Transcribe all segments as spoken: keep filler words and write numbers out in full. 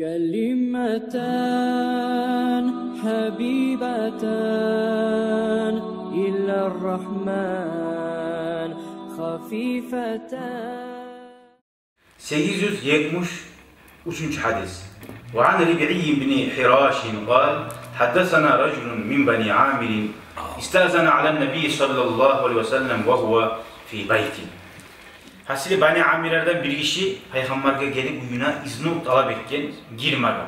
كلمتان حبيبتان إلى الرحمن خفيفتان. Сегиз юз етмиш уьчюнчю гьадис. وعن ربعي بن حراش قال: حدثنا رجل من بني عامر استأذن على النبي صلى الله عليه وسلم وهو في بيت. Гьасили, Бани Амирлерден бир гиши пайхаммаргъа гелип, уьюне изну талап этген гирмеге.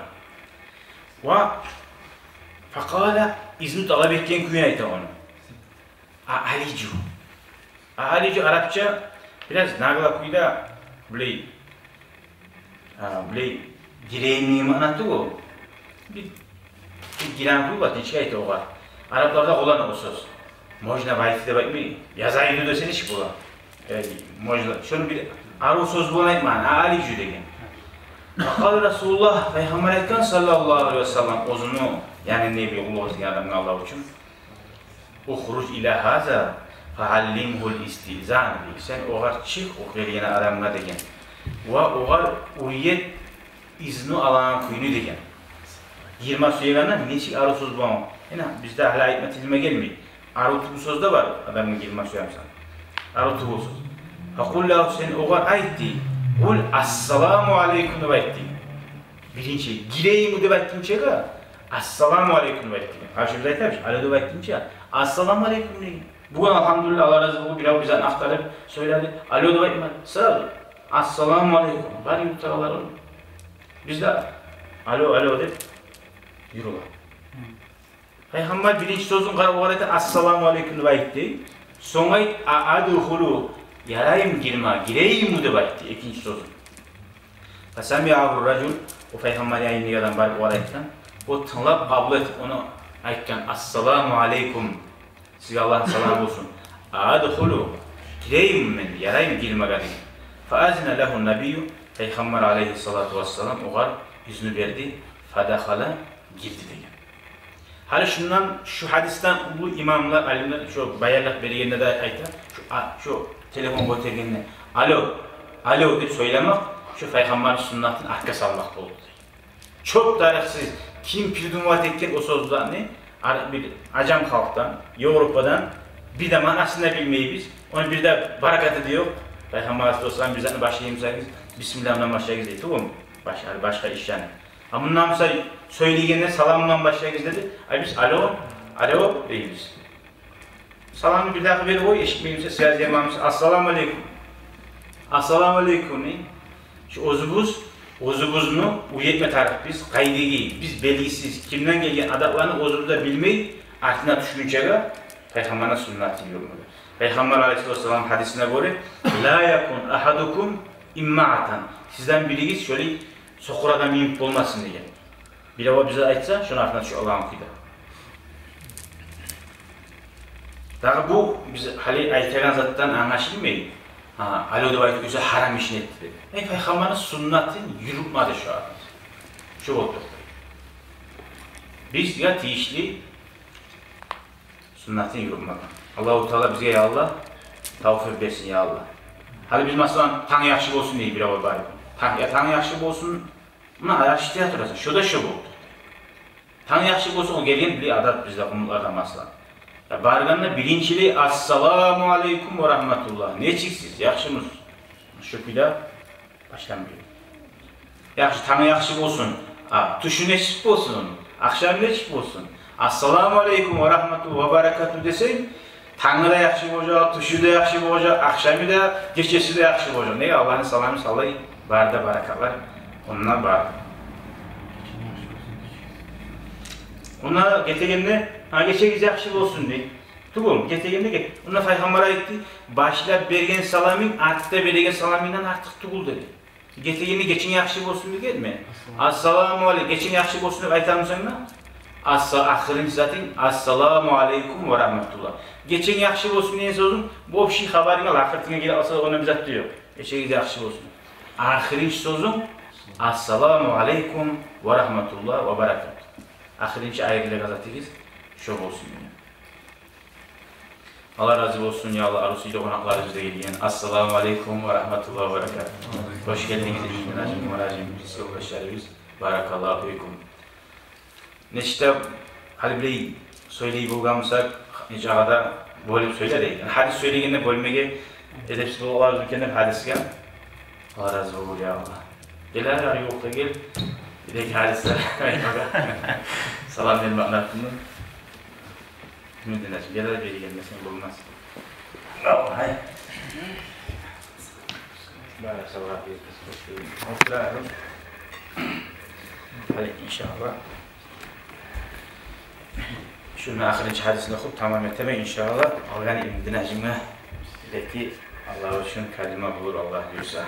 Ва فقال, изну талап этген кюйню айта ону. أألج. أألج арапча бираз нагло кюйде, булай, а, булай гирейимми маънасы тюгюл. Бир, бир гирейим тюгюл, латинча айта огъар. Арапларда къоллана о сёз. Можно войти деп айтмай, я зайду десе нечик бола? Э, можно. Шону бир арив сёз булан айтмагъа, أألج деген. فقال رسول الله, пайхаммар айтгъан, صلى الله عليه وسلم, оьзюню, яни не бир уллу оьзге адамгъа, Аллагь учун: اخرج إلى هذا فعلمه الاستئذان. Сен огъар чыкъ, о гелген адамгъа деген, ва огъар уьйрет изну алагъан кюйню деген. Гирме сюегенде нечик арив сёз булан. Ина, бизде гьали айтма тилиме гелмей. Арив тюгюл сёз де бар, адамны гирме сюемсен. Арив тюгюл сёз. فقل له, сен огъар айт дей. قل السلام عليكم деп айт дей. Биринчи, гирейимми деп айтгъынчагъа, ассаламу алейкум деп айт дей. Къаршы биз айтабыз, алё деп айтгъынча, ассаламу алейкум дей. Бугюн, алгьамдулиллагь, Аллагь рази болгъур, бирев бизин ахтарып сёйледи, алё деп айтмады. Сразу ассаламу алейкум. Бар юртдагъылар ону. Бизде алё, алё деп юрюле. Пайхаммар биринчи сёзюн къарап огъар айта, ассаламу алейкум деп айт дей. Сонг айт, а адхулу, яраймы гирме, гирейимми деп айт дей, экинчи сёзюн. فسمعه الرجل, о пайхаммар янындагъы адам барып огъар айтгъан. О тынглап, къабул этип, ону айтгъан: ассаламу алейкум. Сизге Аллагьны саламы болсун. Адхулу, гирейимми мен, яраймы гирмеге деген. فأذن له النبي, пайхаммар алейгьиссалату вассалам огъар изну берди. فدخل, гирди деген. Гьали шундан, шу гьадисден уллу имамлар, алимлер, шо баянлар бергенде де айта, шо, а, шо телефон гётергенде алё, алё деп сёйлемек, шо пайхаммарны суннатын артгъа салмакъ болду. Чёп тарихсиз, ким придумать этген о сёзлени, ар-, бир ажам халкъдан, Европадан, бир де маънасын да билмейбиз. Ону бир де баракаты да ёкъ. Пайхаммар алейгьиссалам: бир затны башлаймысагъыз, бисмиллагь булан башлайгъыз дей тюгюлмю? Баш-, башгъа ишни. А мунда, мисал, сёйлегенде салам булан башлайгъыз деди. А биз алё, алё дейбиз. Саламны бирдагъы берип къой, эшитмеймисе, связь яманмыса, ассаламу алейкум. Ассаламу алейкум дей. Шу оьзюбюз, оьзюбюзню уьйретме тарыкъ биз, къайдагъы, биз белгисиз, кимден гелген адатланы оьзюбюз де билмей, артына тюшгюнчеге пайхаммарны суннатын юрютмеге. Пайхаммар алейгьиссалату вассалам гьадисине гёре: لا يكن أحدكم إمعة. Сизден биригиз шолай сокъур адам йимик болмасын деген. Бирев бизге айтса, шону артына тюшюп алагъан кюйде. Дагъы бу биз гьали айтагъан затдан англашылмай, гьа, алё деп айтып къойса, гьарам ишни этди деп. Эй, пайхаммарны суннатын юрютмеди шо адам. Шо болду. Бизге тийишли суннатын юрютмеге. Аллагьу Таала бизге, я Аллагь, тавфикъ берсин, я Аллагь. Гьали биз, масала, танг яхшы болсун дей бирев барып. Танг, я танг яхшы болсун. Муна, яхшы эте турасан, шо да шо болду. Танг яхшы болсун, о гелген бир адат бизде, къумукъларда, масала. Я баргъанда биринчилей: ассаламу алейкум ва рагьматуллагь. Нечиксиз, яхшымысыз? Шо кюйде башланмай. Яхшы, танг яхшы болсун. А, тюшю нечик болсун? Ахшамы нечик болсун? Ассаламу алейкум ва рагьматуллагьи ва баракатугь десенг, тангы да яхшы болажакъ, тюшю де яхшы болажакъ, ахшамы да, гечеси де яхшы болажакъ. Неге? Аллагьны саламы шолай, бары да баракатлар онда бар. Онда гетегенде, гьа, гечегиз яхшы болсун дей. Тюгюл, гетегенде гет. Онда Пайхаммар айтды: башлап берген саламынг артда береген саламынгдан артыкъ тюгюл деди. Гетегенде геченг яхшы болсун дегенми? Ассаламу алейкум. Ассаламу алейкум. Геченг яхшы болсун деп айтамысан да? Асса-, ахырынчы затынг: ассаламу алейкум ва рагьматуллагь. Геченг яхшы болсун деген сёзюнг, бу общий хабарынга, лакъыртынга гирип къалса да, онда бир зат да ёкъ. Гечегиз яхшы болсун. Ахырынчы сёзюнг: ассаламу алейкум ва рагьматуллагьи ва баракатугь. Ахырынчы айрылгъан затыгъыз шо болсун деген. Аллагь рази болсун, я Аллагь, арив сыйлы къонакъларыбыз да гелген. Ассаламу алейкум ва рагьматуллагьи ва баракатугь. Хош гелдигиз, Эмин гьажим, Умар гьажим, биз сыйлы къардашларыбыз. Баракаллагьу фикум. Нечик де гьали билей сёйлей болгъан бусакъ, нечакъы да бёлюп сёйле дей. Яни гьадис сёйлегенде бёлмеге эдепсиз болуп къалар экен деп гьадисге. Аллагь рази болсун, я Аллагь. Гел, гьали ювукъгъа гел. Бир-эки гьадислер айтмагъа. Салам берме анатындан. Ким эди, нечик гелер, бери гелмесенг болмас. Аллагь. Баракаллагьу фикум. Олтур. Гьали, иншааллагь, шуну ахырынчы гьадисин охуп тамам этемен, иншааллагь. Алгъан илму динажимге, бир-эки Аллагь учун калима болур, Аллагь буюрса.